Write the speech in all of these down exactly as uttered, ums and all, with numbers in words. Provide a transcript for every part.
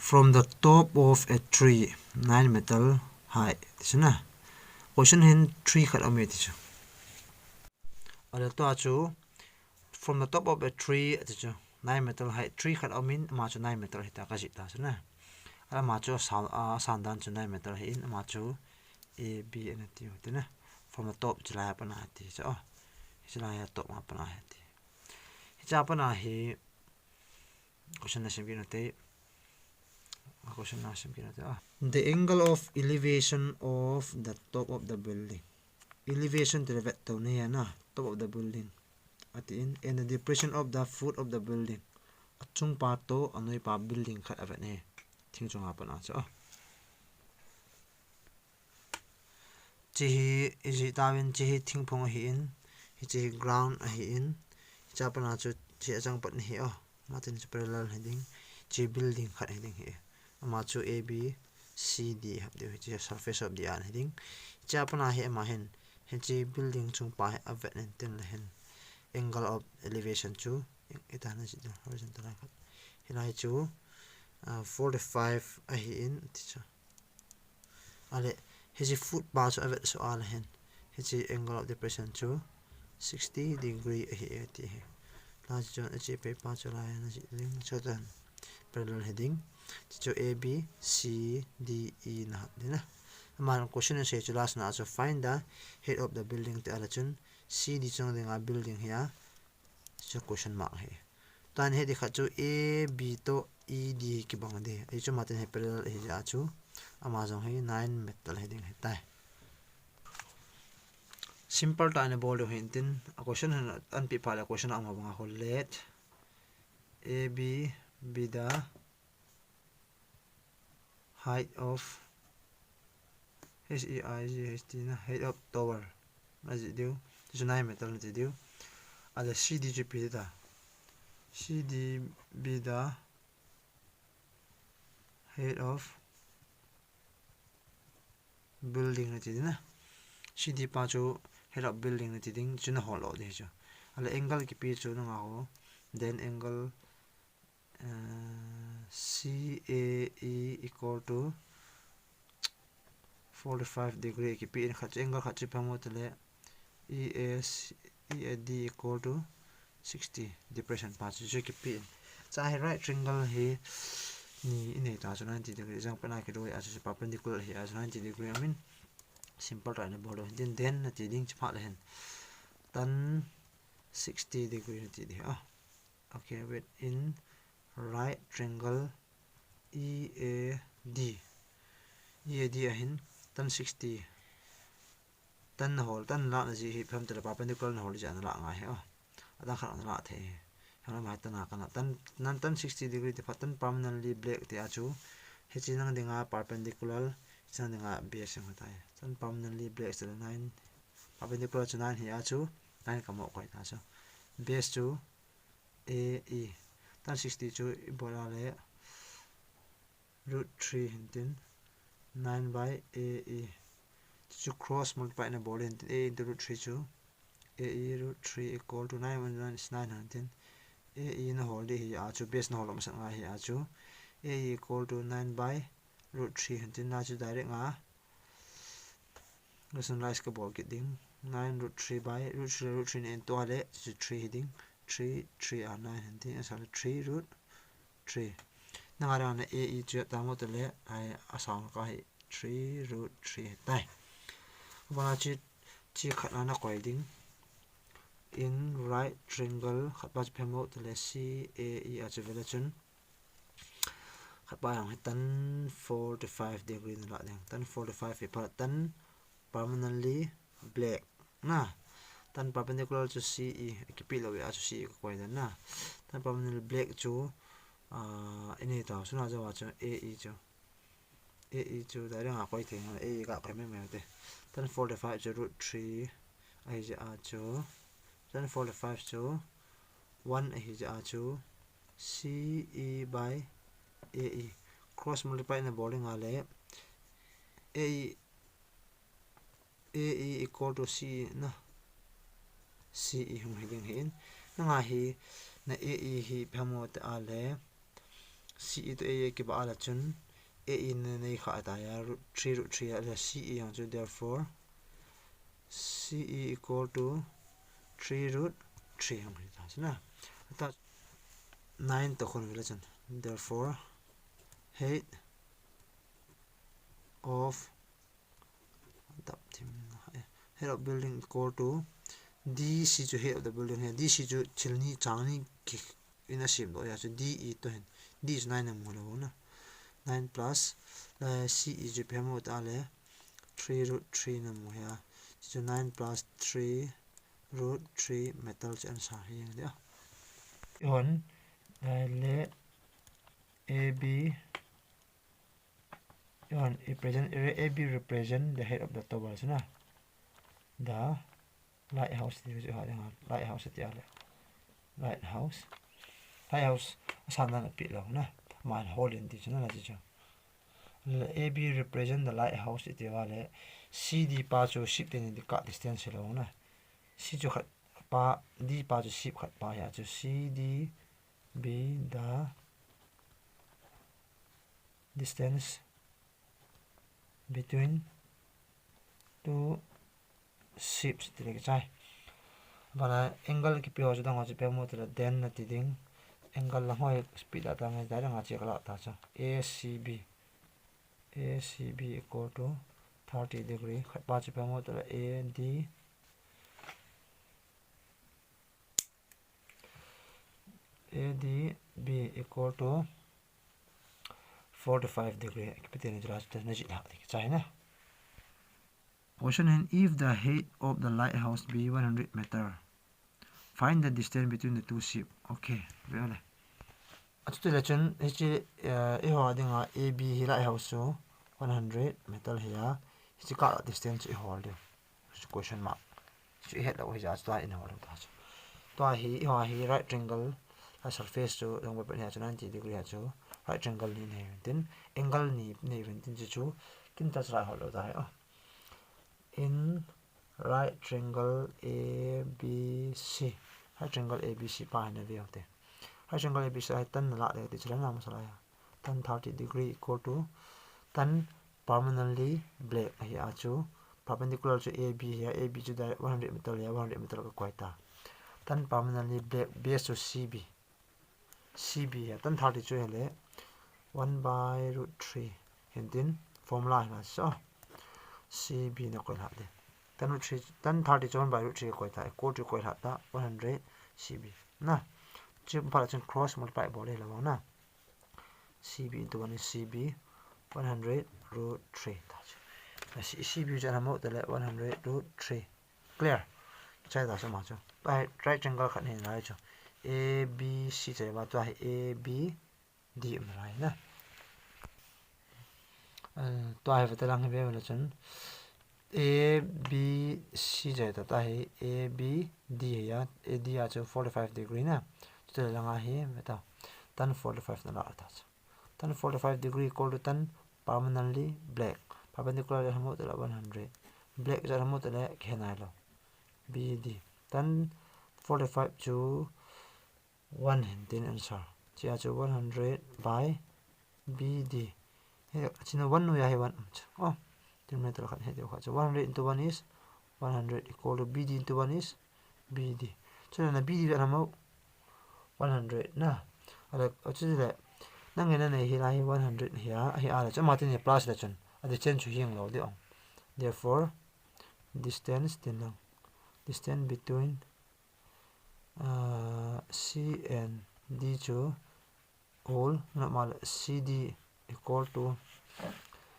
From the top of a tree, nine meter high, ti chu na. Question hin tree khat aume ti chu. Ahile tua chu, from the top of a tree, ati chu, nine meter high, tree khat aumin, ama chu nine meter hita kajih ta chu na. Ahile ama chu asan, asan dan chu nine meter hi in, ama chu A B ana tiu ti na. From the top, chilai a pat a ti chu. Oh, chilai a top a pat a ti. Hiche a pat a hi, question na sim kit u te. Question na sim kit u te. Ah. The angle of elevation of the top of the building. Elevation ti le vet to na hi na, top of the building. Atin, and the depression of the foot of the building. Achung pa to, anoi pa building khat avet na hi. Thing chung a pat a chu. Oh. Hiche hi, ijih tauvin, hiche hi thingphung ahin, hiche hi ground ahin, hiche a pat a chu hiche achang pat na hi, oh, matin chu parallel hi ding, hiche building khat hi ding hi. Ama chu A B C D hap diu, hiche surface of the earth hi ding. Hiche a pat a hi ama hin, hiche building chung pa hi avet in tin le hin, angle of elevation chu, ita na jih diu, horizontal line khat. Hilai chu, ah, forty-five ahin, ti chu. Ahile, hiche foot pa chu avet soh a le hin. Hiche angle of depression chu sixty degree ahi e ti hi. Last chu hiche paper chu lai na jih ding chu tan. Parallel heading. Chu A B C D E na hap ding na. Ama question asei chu last na chu find the height of the building ti a le chun C D chung dinga building hi a. Chu question mark hi. Tua hi ding khat chu A B to E D kibang ding. Ahi chu matin hi parallel ahi jeh a chu. Ama jong hi nine meter hi ding ahitai. Simple tah in bol diu hin tin. A question hin an pi pha le question a um bang a hol let. A B be the height of H E I G H T na, height of tower. Na jih diu. Chu nine meter na ti diu. Ahile C D chu ipi ta. C D be the height of building na ti ding na. C D pa chu height of building na ti ding. Chu na hol lou ding chu. Ahile angle kipe chu na ngah u. Then angle Uh, C A E equal to forty-five degree kipe in khat chu angle khat chu ipi ham tile E A C, E A D equal to sixty depression pa chu chu kipe in. Chu hi right triangle hi ni inei ta chu ninety degree jang pen a kido a chu perpendicular hi a chu ninety degree amin simple tah in bol diu hin tin then na ti ding chu pha le hin tan sixty degree na ti ding a. Okay, within right triangle E A D. E A D ahin tan sixty. Tan na hol, tan la na jih hi ipi ham tile perpendicular na hol jeh a na la ngai hi. Oh. Adang khat na la thei hi. Hang ma tan a kana tan nan tan sixty degree ti phat tan permanently black ti a chu. Hiche nang dinga perpendicular, hiche nang dinga base jong tai. Tan permanently black tile nine. Perpendicular chu nine hi a chu. Nine ka mo koi ta chu. Base chu A E. Tan sixty chu i bol a le root three hin tin nine by A E. Chu cross multiply na bol hin tin A into root three chu A E root three equal to nine minus nine is nine hin tin A E na hol ding hi a chu base na hol masat ngai hi a chu A E equal to nine by root three hin tin na chu direct nga Rationalize ka bol kit ding. Nine root three by root three, root three na into a le, chu three hi ding. Three, three a nine hin tin, asa le three root three. Nang a dang na A E chu ta mo tile, ai a sang ka hi three root three hi tai. Vana chi, chi khat na na koi ding. In right triangle khat pa chu ipi ham tile C A E a chu vele chun. Khat pa jong hi tan forty-five degree na la ding. Tan forty-five hi pha tan permanently black na. Tan perpendicular chu C E, kipe lou a chu C E ka koi dan na. Tan permanently black chu, ah, inei ta, suna jawa chu A E chu. A E chu direct a koi thei, A E ka koi mai mai te. Tan forty-five chu root three, ahi jeh a chu. Tan forty-five chu one ahi jeh a chu C E by A E. Cross multiply na bol ding a le A E, A E equal to C E na. C E hung hi ding hi in. Nang a hi na A E hi ipi ham tile C E to A E kibah a le chun A E na nei kha ta ya, root three, root three a le C E jong chu, therefore C E equal to three root three hung hi ta chun a. Ta nine to khun vela chun, therefore height of Dap thim na, eh, height of building equal to D C chu height of the building hi, D C chu thil ni chang ni ki in a sim doh ya chu D E to hin, D chu nine na mu lo na. Nine plus, eh, C E chu ipi ham ta le three root three na mu ya. Chu nine plus three root three meter chu answer hi jeng dia. Hon, eh, le A B Hon, represent, A B represent the head of the tower, na. The lighthouse, ti chu ha, lighthouse ti ale. Lighthouse. Lighthouse, asan dan api lo, na. Man hole in ti chu, na, na, ti chu. Le A B represent the lighthouse, ti vale. C D pa chu ship te ni di ka distance lo, na. C chu khat pa, D pa chu ship khat pa ya chu C D be the distance between two ships ti le kichai. Bana angle kipe ho chu dang ho chu ipi ham ti le, then na ti ding. Angle lang ho hi speed a tang hi, direct a che ka la ta chu. A C B. A C B equal to thirty degree. Khat pa chu ipi ham ti le, A D A D B equal to forty-five degree. Kipe ti ni chu la chu na ji la ti kichai na. Question hin, if the height of the lighthouse be one hundred meter, find the distance between the two ship. Okay, ve le. Achuti le chun, hichi, eh, i ho dinga A B hi lighthouse chu one hundred meter hi a, hichi ka distance chu i hol diu. Chu question mark. Chu i het lou hi ja, chu tua i hol lou ta chu. Tua hi, i ho hi right triangle, a surface chu, long pen hi a chu ninety degree a chu, right triangle ni nei ven tin, angle ni nei ven tin chu chu, tin ta chu la hol lou ta hi, oh. In right triangle A B C. Right triangle A B C pa hi na ve u te. Right triangle A B C a hi tan na la le ti chu la na masala ya. Tan thirty degree equal to tan permanently black hi a chu. Perpendicular chu A B hi a, A B chu direct one hundred meter hi a, one hundred meter ka koi ta. Tan permanently black base chu C B. C B hi a, tan thirty chu hi le one by root three. Hin tin formula hi na so. C B na koi la le. Tan root three, tan thirty chu one by root three koi ta, equal to koi la ta, one hundred C B. Na. Chu pa la chun cross multiply bol le la na. C B into one is C B, one hundred root three. Ta chu. Na C-, C B chu ana mo ta le one hundred root three. Clear. Chai ta chu ma chu. Pai right triangle khat hi lai chu. A B C chai ba tua hi A B D um lai na. Eh, tua hi vete lang hi ve le chun. A B C chai ta ta hi A B D hi a. A D a chu forty-five degree na. Chu te lang a hi ve ta. Tan forty-five na la ta chu. Tan forty-five degree equal to tan permanently black. Perpendicular ja hamu tala one hundred. Black ja hamu tala khenai lo. B D. Tan forty-five chu one hin tin answer. Chia chu one hundred by B D. He, china one noiya hi one um chu. Oh, tin meter khat he deu kha chu. One hundred into one is one hundred equal to B D into one is B D. Chuna na B D ve hamu one hundred na. Ale, achu le. Nang nge na nei hi la hi one hundred hi a, hi a le. Chu ma tin plus le chun. A distance chu hi ang lo di ong. Therefore, distance tin lang. Distance between, uh, C and D chu all, na ma le C D equal to,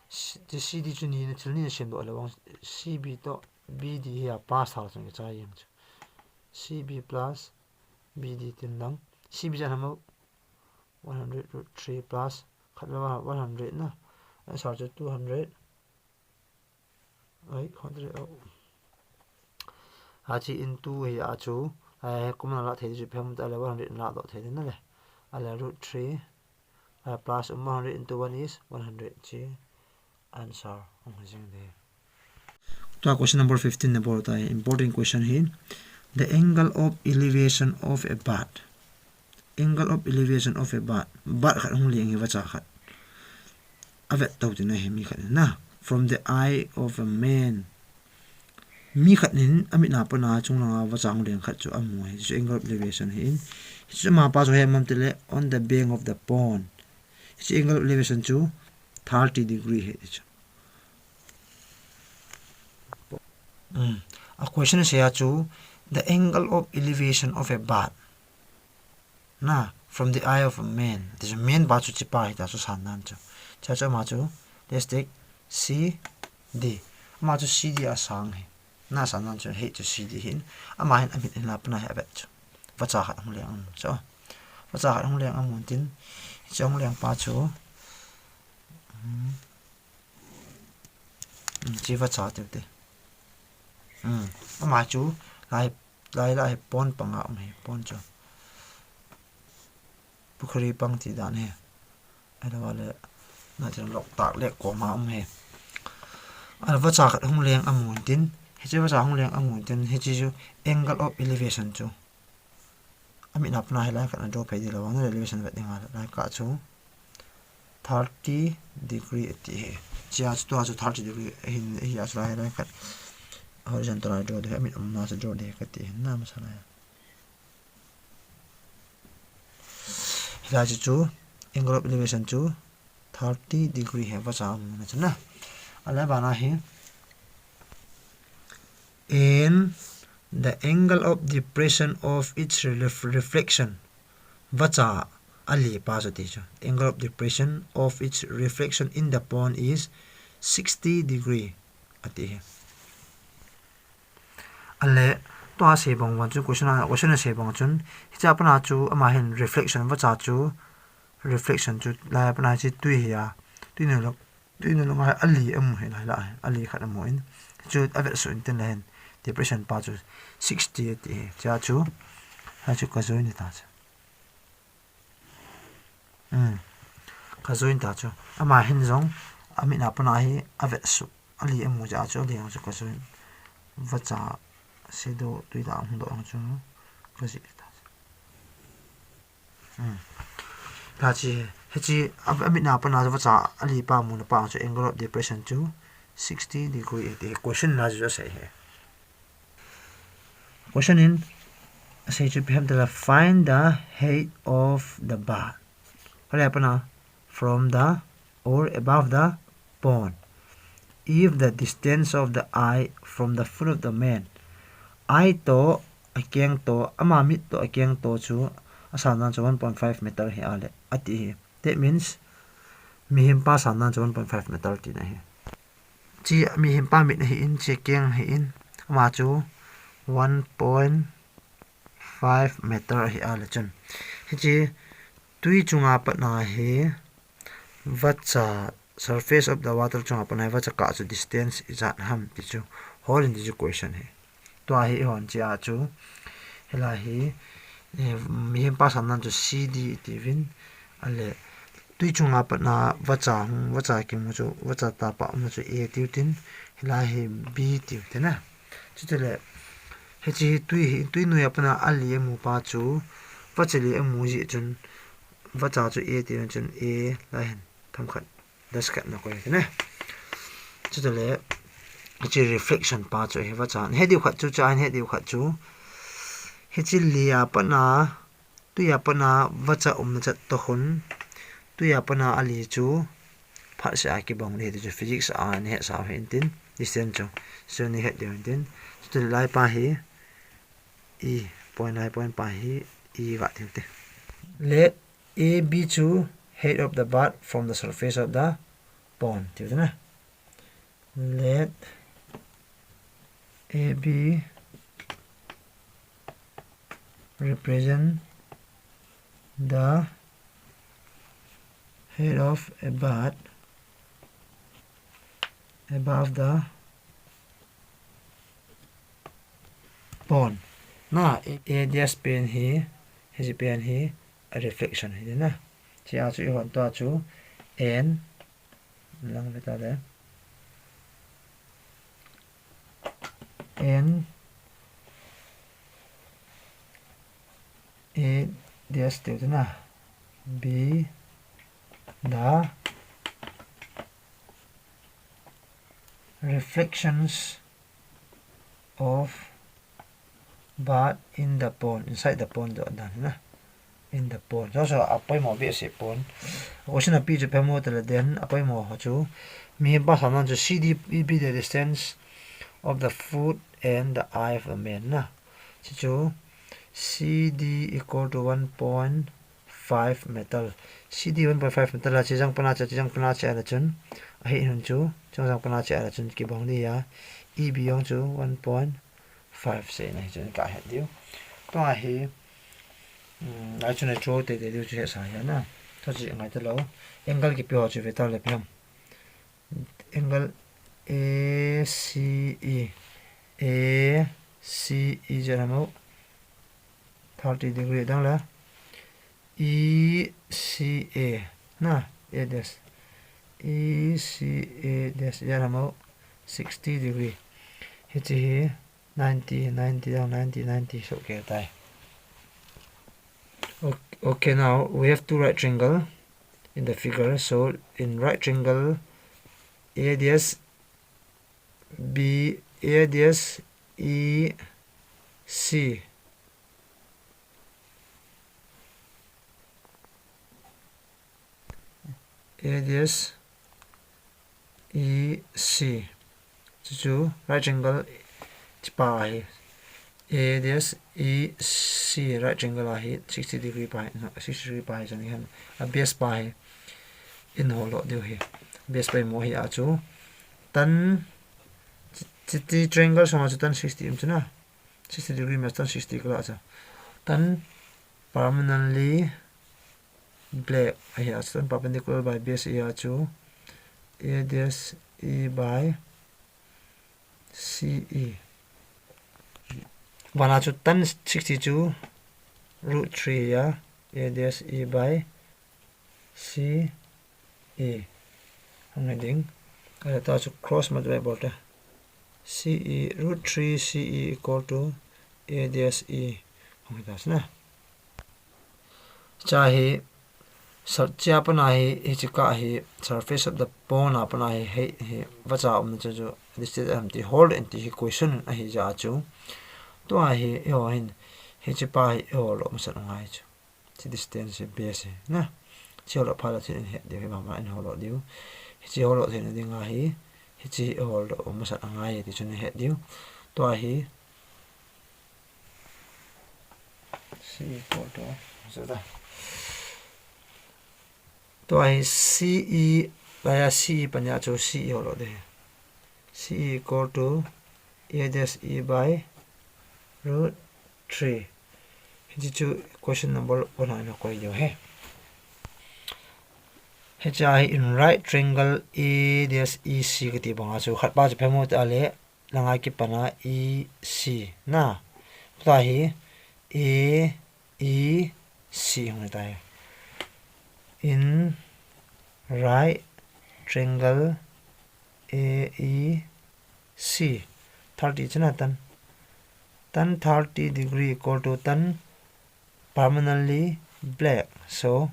C-, C D chu ni na thil ni na sim do le bang C B to B D hi a plus thal chun ka chai yang chu. C B plus B D tin lang. C B ja hamu one hundred root three plus khat le one hundred na. Answer chu two hundred. Ai, hundred, oh. A chi into hi a chu, ai, kum na la thei chu phem ta le one hundred la do thei na le. Ale root three, ai, plus one hundred into one is one hundred chi. Answer, ong jing de. Tua question number fifteen na bol ta, important question hi. The angle of elevation of a bat Angle of elevation of a bird. Bird khat hung leng hi vacha khat. Avet tou tina hi mi khat na. From the eye of a man. Mi khat nin amit na pana chunglanga vacha hung leng khat chu amu hi. Chu angle of elevation hi in. Chu ama pa chu hi amam tile on the bank of the pond. Chu angle of elevation chu thirty degree hi chu. Hmm. A question asei a chu, the angle of elevation of a bird. Na, from the eye of a man. This man pa chu chi pa hi ta chu san nan chu. Cha chu ama chu, let's take C D. Ama chu C D asang hi. Na san nan chu, hi chu C D hin. Ama hin amit hin la pana hi avet chu. Vacha khat hung leng amu chu. Vacha khat hung leng amu tin. Chu hung leng pa chu. Hmm. Hmm, chi vacha teu te. Hmm. Ama chu, lai, lai la hi pond panga um hi, pond chu. Pukhuri pang ti dan hi. Ahilou le, na ti lok tak le koma um hi. Ahilou vacha khat hung leng amu tin. Hiche vacha hung leng amu tin. Hiche chu angle of elevation chu. Amit na pana hi line khat na draw phei di lou vang, na elevation vet ding a, line kah chu thirty degree ati hi. Chia chu tua chu thirty degree hin, hi a chu line, line khat horizontal a draw di, amit um na chu draw di kati hin na masa lai. Hilai chu chu angle of elevation chu thirty degree hi vacha amu na chu na. Ahilou bana hi. And the angle of depression of its ref-, reflection. Vacha ali pa chu ti chu. Angle of depression of its reflection in the pond is sixty degree. Ati hi. Ahilou, tua sei bang vang chun, question a, question a sei bang chun, hicha pana chu ama hin reflection vacha chu, reflection chu, lai pana chu tui hi a, tui nui lou, tui nui lou ngai ali amu hi lai la, ali khat amu in, chu avet suh in tin la hin, depression pa chu sixty ati hi, cha chu, ha chu ka join ta chu. Hmm. Ka join ta chu. Ama hin jong, amit na pana hi avet suh. Ali amu ja chu, ali amu chu ka join. Vacha shadow tui la hung doh chu. Ka ji ta chu. Hmm. Ka chi, hichi, a, amit na pana vacha ali pa mu na pa chu angle of depression chu sixty degree ati hi. Question la chu asei hi. Question in, asei chu ipi ham tile, find the height of the bird. Kale pana, from the or above the pond. If the distance of the eye from the foot of the man. Eye to akeng to, ama mit to akeng to chu, asan dan chu one point five meter hi ale, ati hi. That means, mihem pa san dan chu one point five meter tina hi. Chi mihem pa mit ahi in, chi akeng ahi in, ama chu one point five meter ahi ale chun. Hichi tui chunga patna hi vacha, surface of the water chunga patna hi vacha kah chu distance ijat ham ti chu hol in ti chu question hi. Tua hi ihon chia chu, hilai hi, eh, mihem pa san dan chu C D iti uvin, ale, tui chunga patna vacha hung, vacha kimu chu, vacha tapa um chu A tiu tin, hilai hi B tiu tin a. Chutile, hichi hi tui hi, tui noiya patna ali amu pa chu, vacha li amu ji chun, vacha chu A tiu chun A lai hin, themkhat. Dash khat na koi te ne. Chutile, hichi reflection pa chu hi vacha. He diu khat chu, cha hin he diu khat chu. Hichi lia patna, tuia patna vacha umna chat to khun. Tuia patna ali chu. Phat se a kibang le ti chu physics a ni he sa he intin. Distance chu. So ni he diu intin. Chutile lai pa hi. E, point lai point pa hi. E ga ti te. Let A B chu height of the bird from the surface of the pond. Tiu na. Let A B represent the head of a bird above the pond. Na, A, A dash pen hi, hichi pen hi, a reflection hi na. Chia chu ihon tua chu, N, lang beta le. N, A Dash tiu te na. Be the reflections of bird in the pond, inside the pond, jo dan na. In the pond. So, so, apoimo behseh pon. Question api chu phaimo tale den, apoimo ho chu. Mihem pa sam nan chu C D be the distance of the foot and the eye of a man na. Chu chu C D equal to one point five meter. C D one point five meter la, chijang pana cha, chijang pana cha la chun. Ahi hun chu, chijang pana cha la chun kibang dia. E B jong chu one point five seina hi chun ka het diu. Tua hi, um, ai chun a chu te te diu chu hesa hi na. Tua chu ngai ta lo. Angle kipe ho chu ve ta le pem. Angle A C E. A C E je na mo. Thirty degree dang la. E C A. Na, A dash. E C A dash. Je na mo. Sixty degree. Hichi hi. Ninety, ninety dang, ninety, ninety, so okay tai. Okay, now we have two right triangle in the figure. So in right triangle, A dash B, A dash E C. A dash E C. Chu chu right triangle chi pa hi. A dash E C right triangle ahi sixty degree pa hi, sixty degree pa hi chang hi. A base pa hi. In holo diu hi. Base pa mo hi a chu. Tan chi, chi triangle song a chu tan sixty um chu na. Sixty degree mas tan sixty kala cha. Tan permanently black ahi a chu tan perpendicular by base ahi a chu A dash E by C E. Vana chu tan sixty chu root three ahi a, A dash E by C E. Hung ding. Ala ta chu cross multiply bol ta. C E root three C E equal to A dash E. Hung ta na. Cha hi, sar chia pana hi, hichi ka hi, surface of the pond a pana hi, hi, hi, vacha um na chu chu, distance am ti hol in ti hi question ahi ja chu. Tua hi, eiho hin, hichi pa hi, eiho lo masat ngai chu. Chi distance hi base hi, na. Chi holo pha la chi in het diu, hi mama in holo diu. Hichi holo thei na ding ahi, hichi holo masat ngai ti chun het diu. Tua hi, C equal to, so da. Tua hi C E, laya C E panya chu C E holo de. C E equal to A dash E by root three. Hichi chu question number one a na koi diu he. Hichi a hi in right triangle A dash E C kati banga chu khat pa chu phaimo ta le, langa kipana E C na. Tua hi A E C hung ta hi. In right triangle A E C thirty chana tan. Tan thirty degree equal to tan permanently black. So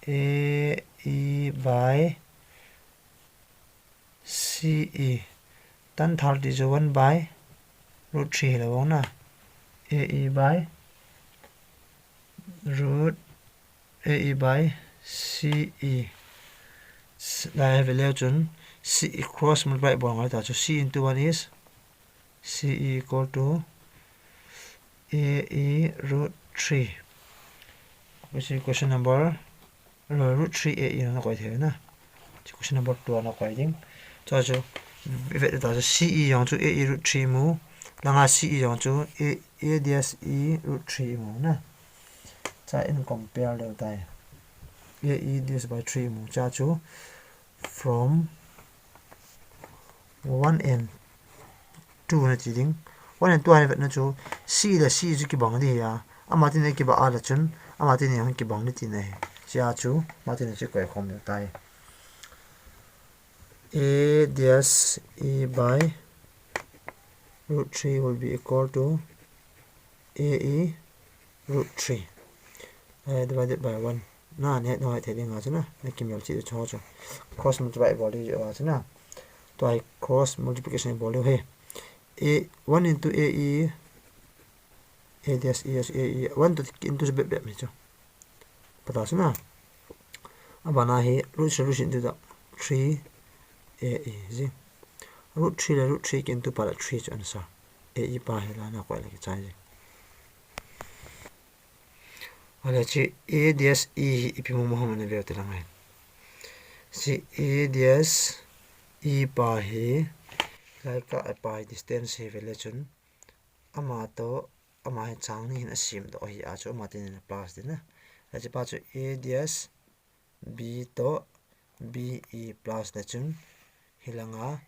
A E by C E. Tan thirty chu one by root three hi lo vang na. A E by root, A E by C E. Lai he ve leu chun C E cross multiply bol ngai ta chu C into one is C E equal to A E root three. Which is question number, root three A E na koi thei na. Chu question number two na koi ding. Chu chu, i vet ta chu C E jong chu A E root three mu. Langa C E jong chu A, A dash E root three mu na. Cha in compare leu tai. A E dash by three mu. Cha chu from one and two na ti ding. One and two a hi vet na chu C le C chu kibang di hi a. Ama tin a kibang a la chun, ama tin a hung kibang di ti na hi. Cha chu, ama tin a chu koi khom leu tai. A dash E by root three will be equal to A E root three. eh, divided by one. Na, ne, no, hai thei ding a chu na, na kimel chi chu chu. Cross multiply bol ding a chu na. Tua hi cross multiplication bol ding hi. A, one into A E, A dash E, A E, one to into bep bep mi chu. Pata chu na. Abana hi root three, root three into the three A E ji. Root three le root three ki into pa le three chu answer. A E pa hi la na koi le kichai ji. Ale chi A dash E hi ipi mong mong ham na veu te lang ai. Chi A dash E pa hi, lai ka pa hi distance hi vele chun. Ama to, ama hi chang ni hin asim to hi a chu ama tin plus din na. Ale chi pa chu A dash B to B E plus le chun. Hilanga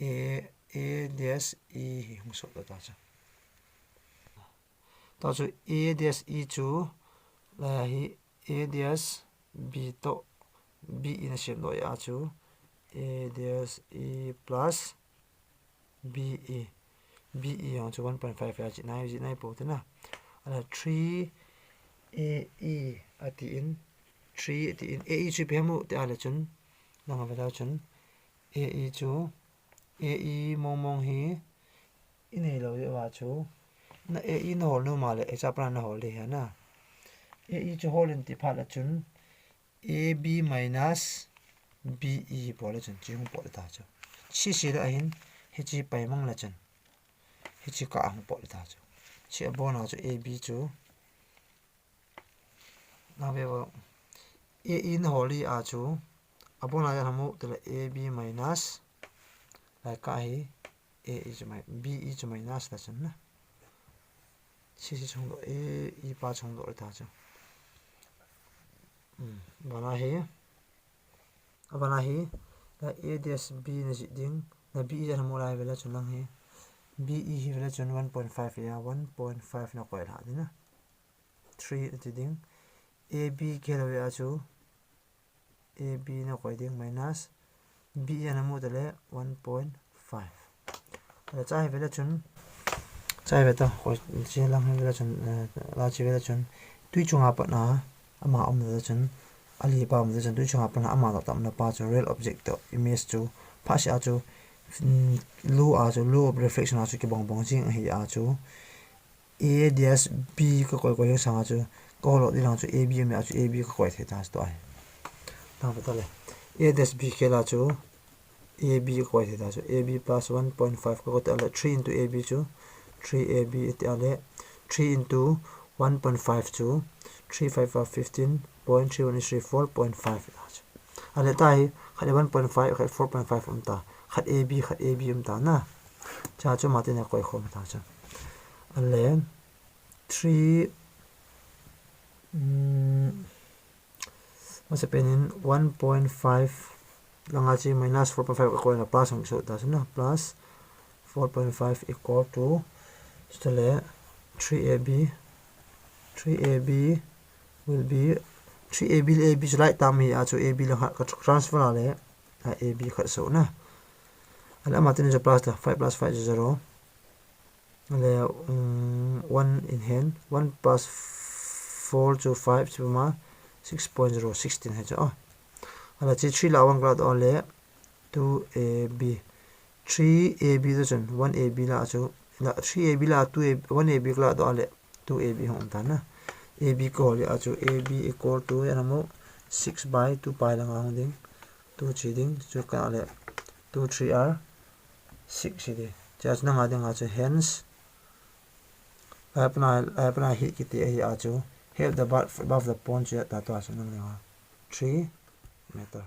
A, A dash E hi hung sot ta chu. Ta chu A dash E chu, la hi A dash B to B E na sem doh a chu, A dash E plus B E. B E hung chu one point five a chi nai, chi nai po te na. Ala three A E ati in, three ati in, A E chu ipi ham u te ale chun, lang a vela chun, A E chu, A E mong mong hi, i nei lo deuh a chu. Na A E na hol nom a le, A cha pa na hol ding hi na. A E chu hol in ti phat le chun, A B minus B E bol le chun, chi hung pot le ta chu. Chi si le ahin, hi chi pai mang le chun. Hi chi ka hung pot le ta chu. Chi abon a chu A B chu. Na ve vo. A E na hol ding a chu. Abon a ya hamu te le A B minus. Lai ka hi A E chu mai, B E chu minus la chun na. Chi si chung do A E pa chung do ta chu. Hmm, bana hi. Abana hi, la A dash B na ji ding, na B E ja hamu lai vela chun lang hi. B E hi vela chun one point five ya, one point five na koi la ding na. Three ati ding. A B kilo ya chu. A B na koi ding minus. B E ja hamu te le one point five. Ala chai vela chun. Chai ve ta, koi chi lang vela chun, eh, la chi vela chun. Tui chunga pat na, ama um vela chun. Ali pa um vela chun, tui chunga pat na, ama ta tam na pa chu, real object to, image chu. Pha si a chu, mm, law a chu, law of reflection a chu, kibong bong jing ahi a chu. A dash B ka koi koi sang a chu, ka hol ding lang chu, A B mi a chu, A B ka koi thei ta chu to ai. Ta ve ta le. A dash B kilo chu, A B koi thei ta chu, A B plus one point five ka koi ta le, three into A B chu, three A B ti a le, three into one point five chu, three five are fifteen, point three one is three, four point five ta chu. Ale ta hi, khat one point five, khat four point five um ta, khat A B, khat A B um ta na. Cha chu ma te na koi khom ta chu. Ale, three, mm, Masa penin one point five langa chi minus four point five equal na plus hung so ta suna plus four point five equal to, chutale three A B, three A B will be, three A B le A B chu lai tam hi a chu A B lang khat ka transfer a le a A B khat so na. Ale ama tin chu plus ta, five plus five chu zero. Ale, um, one in hand, one plus four chu five chu ma, six point zero, sixteen hi chu. Oh. Ale chi three la one kala doh le, two A B. Three A B chu chun, one A B la chu, la, three A B la two A B, one A B kala doh le, two A B hung um ta na. A B ka hol a chu, A B equal to, ya na mo, six by two pi langa hung ding, two chi ding, chu ka le, two three are six hi ding. Chia chu nanga dinga chu hence, lai pana, lai pana hi kiti ahi a chu, have the bar above the point chu ta to a chu nang dinga three meter.